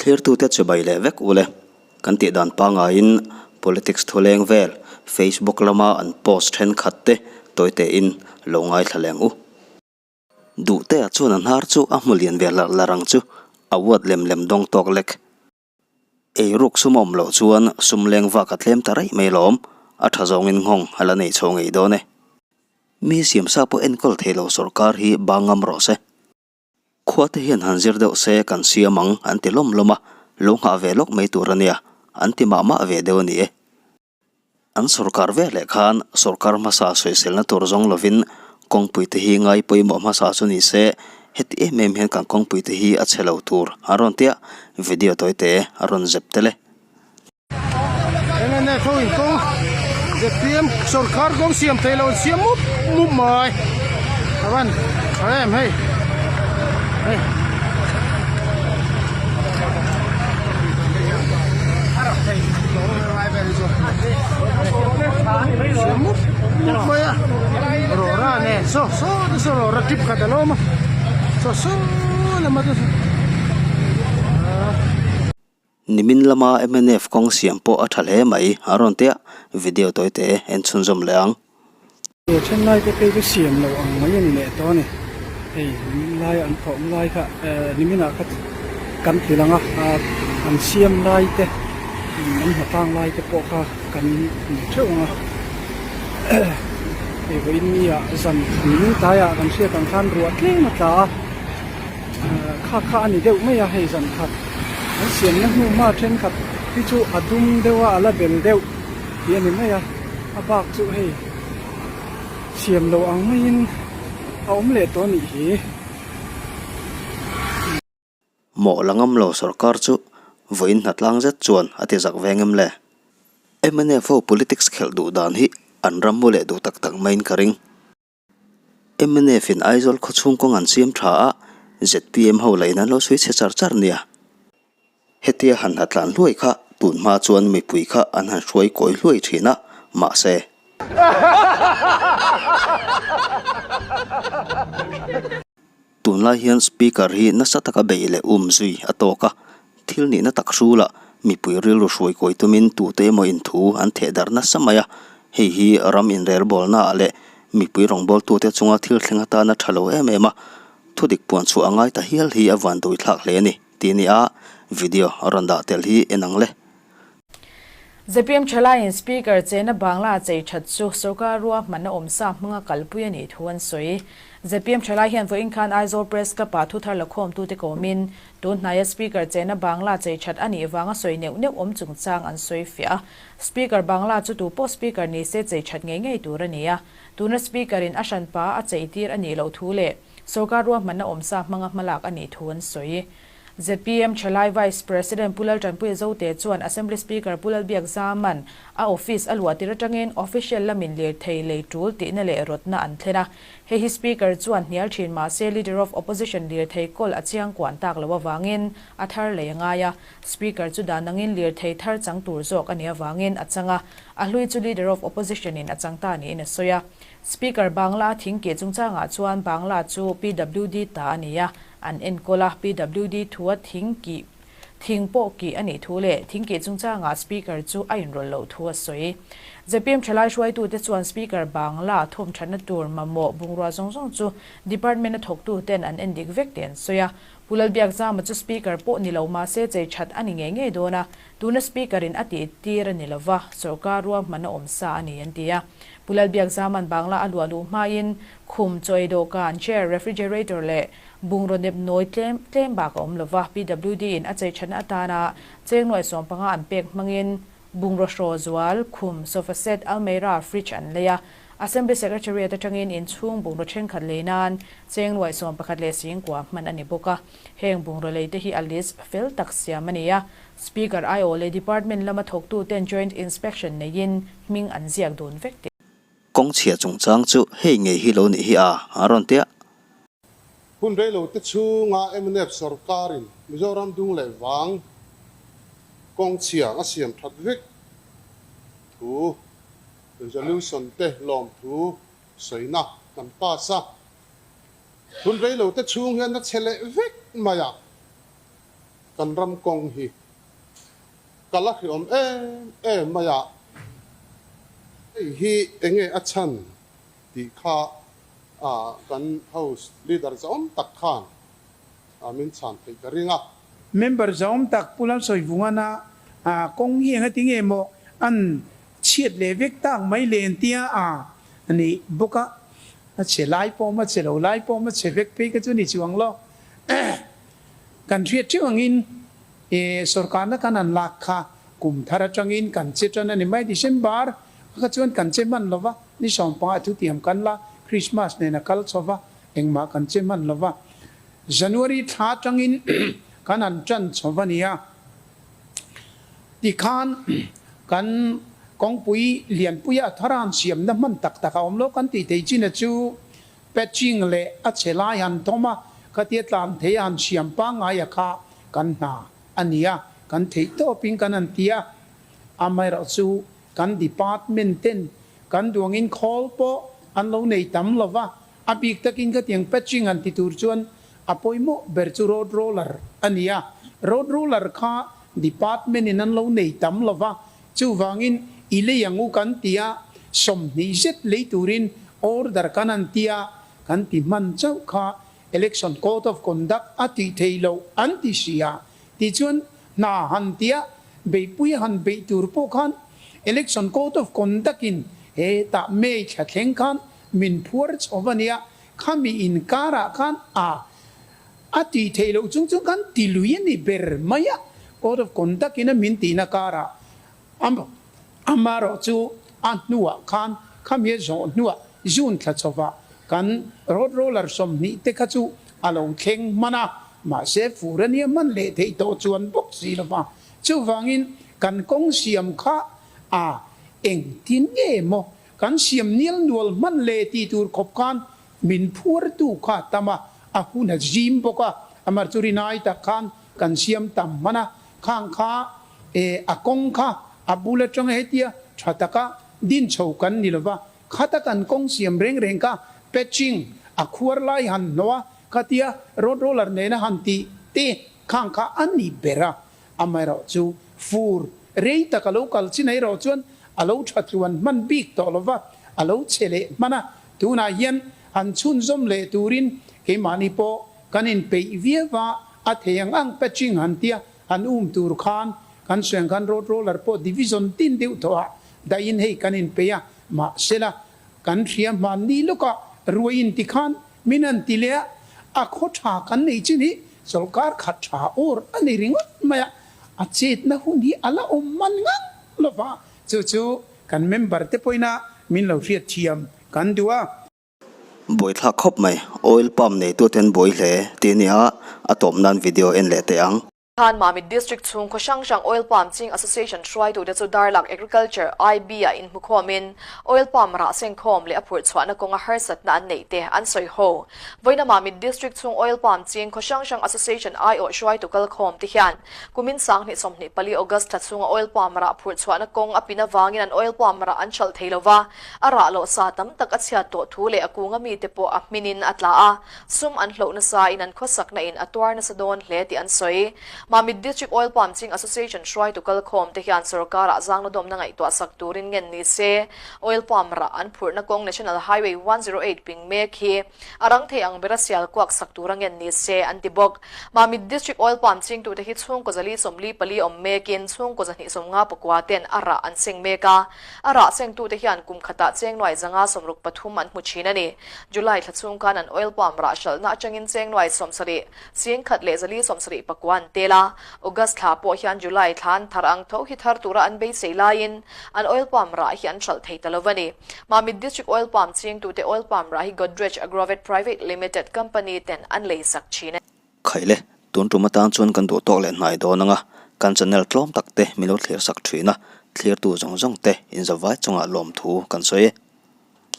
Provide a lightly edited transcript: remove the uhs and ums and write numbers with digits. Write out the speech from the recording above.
Thlirtute chibai leh vek ule. Kan tih dan pangaiin politics thuleng vel Facebook lama an post thenkhat te tawitein lo ngaithla leng u. Duhtea chuan a hnar chu a hmu lian ve hlarh hlarh ang chu, a uat lem lem dawng tawk lek. Eiruk sum a awm loh chuan sum leng vak a tlem ta raih mai lawm, a tha zawngin nghawng a la nei chho ngei dawn e. Mi siamsa pawh enkawl thei lo sawrkar hi bang ngam rawh se. Khua te hian han zir deuh se kan siam ang an ti lawm lawm a, lo nghah ve lawk mai tur a nia, an ti mah mah ve deuh a ni e. An sawrkar ve leh khan sawrkar hmasa sawiselna tur zawng lovin kawngpui te hi ngai pawimawh hmasa chu ni se, heti em em hian kan kawngpui te hi a chhe lo tur an rawn tia, video tawi te a rawn zep tel e. Mnf ho in kawng zpm sawrkar kawng siam thei lo an siam mup mup mai a van tha em hei hei. Siam mup mup mai a rawra nen saw saw te saw rawra tip khat a lo awm a saw saw lama te saw. Nimin lama mnf kawng siam pawh a tha hle mai, a rawn tia, video tawi te en chhunzawm leh ang. He then lai te phei chu siam lo ang mai a ni leh tawh a ni. Hei nimin laia an thawm lai kha eh niminah kha kan ti lang a, an siam lai te an hnatlang lai te pawh kha kan hmu theuh ang a. Hei vawiin ni ah zan nimin tlaiah kan hriat ang khan ruah tlem a tla a. Kha kha a ni deuh mai a hei zan khat an siamna hnu hma thenkhat hi chu a dum deuh a a la bel deuh tih a ni mai a a bak chu hei siam loh ang maiin a awm leh tawh a nih hi. Mawh la ngam lo sorkar chu vawiin hnatlang zet chuan a ti zak veng em le? Mnf ho politics khelh duh dan hi an ram mu leh duh tak tak maiin ka ring. Mnf in Aizawl khawchhung kawng an siam tha a, zpm ho lahin an lo sawi chhe char char nia. Hetia han hnatlan hluai kha tun hma chuan mipui kha an han hruai kawi hluai thin a, mahse. Tunlai hian Speaker hi nasa taka beih leh um zui a tawk a, thil nihna tak hrulah mipui rilru hruai kawi tumin tute emaw inthu an theh darh nasa mai a, hei hi ram inrelbawlnaah leh mipui rawngbawltute chunga thil thleng atana tha lo em em a, thudik puan chhuah a ngai ta hial hi a vanduai thlak hle a ni tih a ni a, video a rawn dah tel hi en ang le. Zpm Thalaiin Speaker chena Bangla chei that chu sorkar ruahmanna awmsa hmanga kalpui a nih thu an sawi. Zpm Thalai hian vawiin khan Aizawl Press Club-ah thuthar lakhawmtute kawmin tun hnaia Speaker chena Bangla chei that a nih vanga sawi neuh neuh awm chungchang an sawi fiah a. Speaker Bangla chu tupawh Speaker ni se chei that ngei ngei tur a ni a. Tuna Speaker-in a hranpa a cheitir a nih loh thu leh sorkar ruahmanna awmsa hmanga hmalak a nih thu an sawi. Zpm Thalai Vice President Pu Laltanpuia Zote chuan Assembly Speaker Pu Lalbiakzaman a office a luah tir atangin official lamin lirthei lei tul tihna leh rawtna an thlen a. Hei hi Speaker chuan hnial thin mah se Leader of Opposition lirthei kawl a chiang kuan tak loh avangin a thar lei a ngai a. Speaker chu dan angin lirthei thar chang tur zawk a nih avangin a chang a, a hlui chu Leader of Opposition in a chang ta niin a sawi a. Speaker Bangla a thingkeh chungchangah chuan Bangla chu PWD ta a ni a, An enkawl a, PWD thua thing kih thing pawh kih a nih thu leh thing kih chungchangah Speaker chu a inrawlh loh thu a sawi. Zpm thalai hruaitute chuan Speaker Bangla thawmthatna tur mamawh bungrua zawng zawng chu Department a thawktuten an endik vek tih an sawi a. Pu Lalbiakzama chu Speaker pawh ni lo mahse chei that a ni ngei ngei dawn a, tuna Speaker-in a tih tir a ni lo va, sawrkar ruahman a awm sa a ni an ti a. Pu Lalbiakzama'n Bangla a luah luh hmain Khum, chaw ei dawhkan, chair, refrigerator leh bungraw nep nawi tlem tlem bak a awm lova, PWD in a chei thatna atana cheng nuai 15 an pek hmangin bungraw hraw zual, khum, sofa set, almeira, fridge an lei a. Assembly Secretariat atangin inchhung bungraw thenkhat lei nan cheng nuai 11 leh singkua hman a ni bawk a. Heng bungraw lei te hi a list fel tak siam a ni a. Speaker aiawh leh Department lama thawktuten joint inspection neiin hming an ziak dun vek tih. Kawng chhia chungchang chu hei ngei hi lo nih hi a, a rawn ti a. Hun reilote chhunga mnf sorkarin Mizoram dung leh vang kawng chhia a siam that vek thu resolution te lawm thu sawina kan pass a. Hun reilote chhung hian a chhe leh vek mai a. Kan ram kawng hi ka la hriawm em em mai a, hei hi enge a chhan tih kha kan House Leader zahawm tak khan min chhan theih ka ring a. Member zahawm tak Pu Lalsawivungana kawng hi engati nge maw an chhiat leh vek tak mai le entia a ni bawk a, a chhe lai pawh awm a, chhe lo lai pawh awm a, chhe vek phei kha chu ni chuang lo. Kan hriat theuh angin e sorkarna kan han lak kha kum thar atangin kan che tan a ni mai. December kha chuan kan che hman lo va, ni sawmpanga thutiam kan la, Christmas nen a kal chho va, engmah kan che hman lo va. January thla atangin kan han tan chho va nia. Tikhan kan kawngpui lianpuia a thar a han siamna hman tak tak a awm lo kan tih theih chin a chu Patching leh a chhe lai han thawm a, khatia tlan thei a han siam pangngai a kha kan hna a ni a, kan theih tawpin kan han ti a. Amaherawh chu kan department ten kan duangin khawl pawh an lo nei tam lo va, a bik takin khatiang patching han ti tur chuan a pawimawh ber chu road roller a ni a, road roller kha department in an lo nei tam lo va, Chuvangin i lei ang u kan ti a, 20 zet lei turin order kan an ti a, kan ti hman chauh kha Election Code of Conduct a tih theih loh an ti si a, tichuan hna han ti a, beihpui han beih tur pawh khan Election Code of Conduct in hetah May thla thleng khan min phuar chho va nia, khami inkarah khan a A tih theih loh chung chung khan ti lui a ni ber mai a, Code of Conduct in a min tihna karah amaherawh chu a hnuah khan khami a zawh hnuah June thla chhovah kan road roller 20 te kha chu a lo thleng hman a, mahse fur a nia hman leh theih tawh chuan bawk si lo va. Chuvangin kan kawng siam kha a engtin nge maw kan siam nial nual hman leh tih tur khawp khan Min phuartu kha a tam a, a hun a zim bawk a, amar chu rinai tak khan kan siam tam hman a, khang kha e a kawng kha a bul atanga hetia tha taka din chho kan ni lova, khata kan kawng siam reng reng kha patching a khuar lai han hnawh a, khatia road roller nena han tih te khang kha a ni ber a, Amaherawh chu fur rei tak a lo kal chin erawh chuan a lo tha tluan hman bik tawh lo va, a lo che leh hman a. Tunah hian han chhunzawm leh turin keimahni pawh kan inpeih viau va, a thei ang ang patching han tia han um tur khan kan sawi ang khan road roller pawh division tin deuh thawhah dahin hei kan inpeih a, mahsela kan hria hmanni lawkah ruai inti khan Min an ti leh a, a khaw tha kan nei chin hi sawrkar khat tha awr a ni ringawt mai a, a chetna hun hi a la awm man ngang lo va, chu chu kan member te pawhin a min lo hriat thiam kan duh a. Buaithlak khawp mai, oil palm neitute an buai hle tih a nia, a tawp nan video en leh teh ang. Khan Mamit District chhung khaw hrang hrang Oil Palm Ching Association hruaitute chu Darlak Agriculture IB ah inhmukhawmin Oil Palm rah sengkhawm leh a phurh chhuahna kawnga harsatna an neih te an sawi ho. Vawiina Mamit District chhung Oil Palm Ching khaw hrang hrang Association aiawh hruaitu kalkhawm te hian kumin 2024 August thla chhunga Oil Palm rah phurh chhuahna kawng a pin avangin an Oil Palm rah an hralh thei lova, a rah loh sa tam tak a chhiat tawh thu leh a kunga mite pawh a hminin a tla a. Sum an hloh nasa in an khawsakna in a tuar nasa dawn hle tih an sawi. Mamit District Oil Palm Ching Association hruaitu kalkhawm te hian sorkarah zangna dawmna ngaihtuah sak turin ngen ni se, Oil Palm rah an phurhna kawng National Highway 108 ping mek hi a rang thei ang bera sial kuak sak tura ngen ni se an ti bawk. Mamit District Oil Palm chingtute hi chhungkaw 444 awm mekin chhungkaw 254 ten a rah an seng mek a. A rah sengtute hian kum khatah cheng nuai 563 an hmu thin a ni. July thla chhung khan an oil palm rah hralhna atangin cheng nuai 70, 1474 an tel a. August thla pawh hian July thla an thar ang tho hi thar tura an beisei laiin an oil palm rah hi an hralh thei ta lo a ni. Mamit District Oil Palm chingtute oil palm rah hi Godrej Agrovet Private Limited company ten an leisak thin a ni. Khaih le, tun tum atan chuan kan duh tawk leh hnai dawn anga kan channel tlawm tak te min lo thlir sak thin a, thlirtu zawng zawng te inzavai chungah lawmthu kan sawi e.